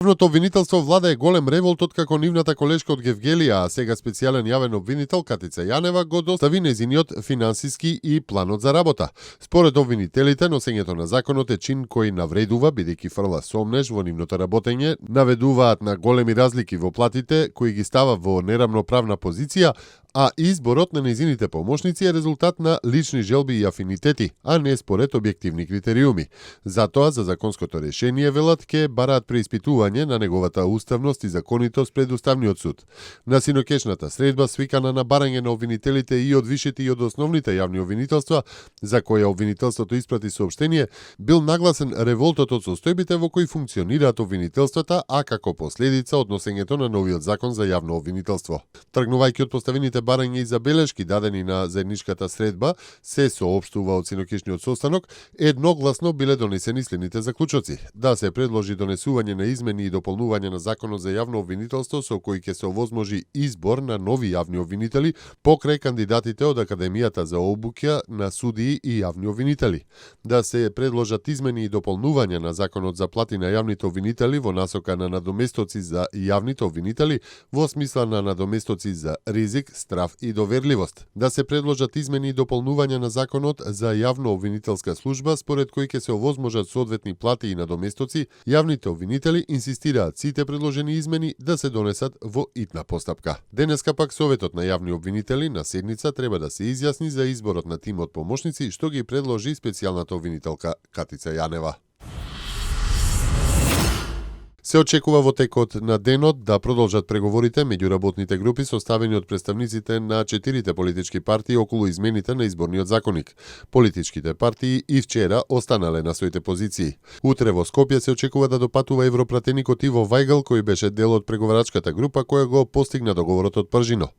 Главното обвинителство владее голем револт откако нивната колешка од Гевгелија, а сега специјален јавен обвинител Катица Јанева го достави нејзиниот финансиски и планот за работа. Според обвинителите, носењето на законот е чин кој навредува, бидејќи фрла сомнеж во нивното работење, наведуваат на големи разлики во платите, кои ги става во неравноправна позиција, а изборот на нејзините помошници е резултат на лични желби и афинитети, а не според објективни критериуми. Затоа, за законското решение, велат, ке бараат преиспитување на неговата уставност и законитост пред Уставниот суд. На синокешната средба, свикана на барање на обвинителите и од вишите и од основните јавни обвинителства, за која обвинителството испрати соопштение, бил нагласен револтот од состојбите во кои функционираат обвинителствата, а како последица од носењето на новиот закон за јавно обвинителство. Тргнувајќи од поставените барања и забелешки дадени на заедничката средба, се соопштува од синокишниот состанок, едногласно биле донесени следните заклучоци: да се предложи донесување на измени и дополнување на законот за јавно обвинителство со кој ќе се овозможи избор на нови јавни обвинители покрај кандидатите од Академијата за обуќа на судии и јавни обвинители, да се предложат измени и дополнување на законот за плати на јавните обвинители во насока на надоместоци за јавните обвинители во смисла на надоместоци за ризик, страф и доверливост, да се предложат измени и дополнување на законот за јавно обвинителска служба според кој ќе се овозможат соодветни плати и надоместоци. Јавните обвинители инсистираат сите предложени измени да се донесат во итна постапка. Денеска пак Советот на јавни обвинители на седница треба да се изјасни за изборот на тимот помошници што ги предложи специјалната обвинителка Катица Јанева. Се очекува во текот на денот да продолжат преговорите меѓу работните групи составени од представниците на 4 политички партии околу измените на изборниот законник. Политичките партии и вчера останале на своите позиции. Утре во Скопје се очекува да допатува европратеникот Иво Вајгал, кој беше дел од преговарачката група која го постигна договорот од Пржино.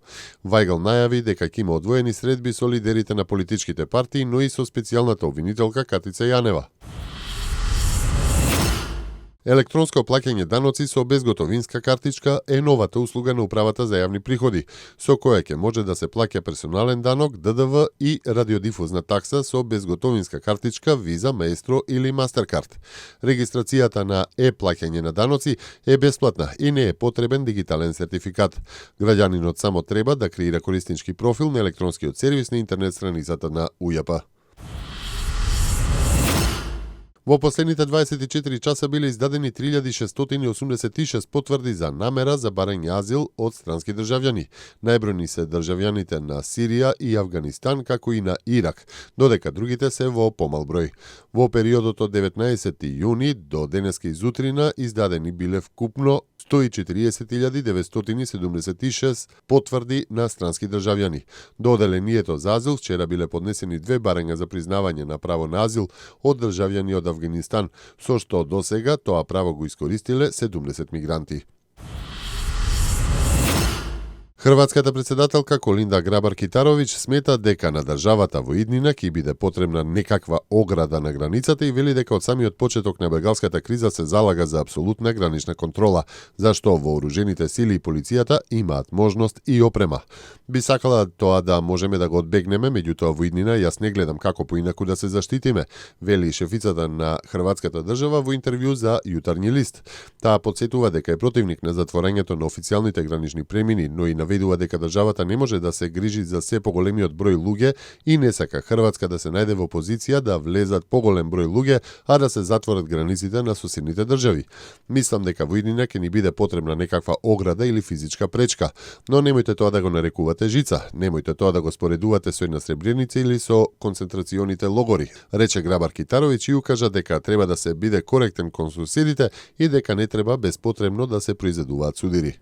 Вајгал најави дека ќе има одвоени средби со лидерите на политичките партии, но и со специјалната обвинителка Катица Јанева. Електронско плаќање даноци со безготовинска картичка е новата услуга на Управата за јавни приходи, со која ќе може да се плаќа персонален данок, ДДВ и радиодифузна такса со безготовинска картичка, Виза, Маестро или Мастеркард. Регистрацијата на плаќање на даноци е бесплатна и не е потребен дигитален сертификат. Граѓанинот само треба да креира кориснички профил на електронскиот сервис на интернет страницата на УЈП. Во последните 24 часа биле издадени 3686 потврди за намера за барање азил од странски државјани. Најбројни се државјаните на Сирија и Авганистан, како и на Ирак, додека другите се во помал број. Во периодот од 19 јуни до денеска изутрина издадени биле вкупно 140.976 потврди на странски државјани. До оделението за азил вчера биле поднесени 2 барања за признавање на право на азил од државјани од Авганистан, со што досега тоа право го искористиле 70 мигранти. Хрватската председателка Колинда Грабар-Китаровиќ смета дека на државата во иднина ќе биде потребна некаква ограда на границата и вели дека од самиот почеток на бегалската криза се залага за апсолутна гранична контрола, зашто вооружените сили и полицијата имаат можност и опрема. Би сакала тоа да можеме да го одбегнеме, меѓутоа во иднина јас не гледам како поинаку да се заштитиме, вели шефицата на хрватската држава во интервју за Јутарњи лист. Таа потсетува дека е противник на затворањето на официјалните гранични премини, но и наведува дека државата не може да се грижи за се поголемиот број луѓе и не сака Хрватска да се најде во позиција да влезат поголем број луѓе, а да се затворат границите на соседните држави. Мислам дека во иднина ќе ни биде потребна некаква ограда или физичка пречка, но немојте тоа да го нарекувате жица, немојте тоа да го споредувате со една Сребреница или со концентрационите логори, рече Грабар-Китаровиќ и укажа дека треба да се биде коректен кон соседите и дека не треба безпотребно да се произведуваат судири.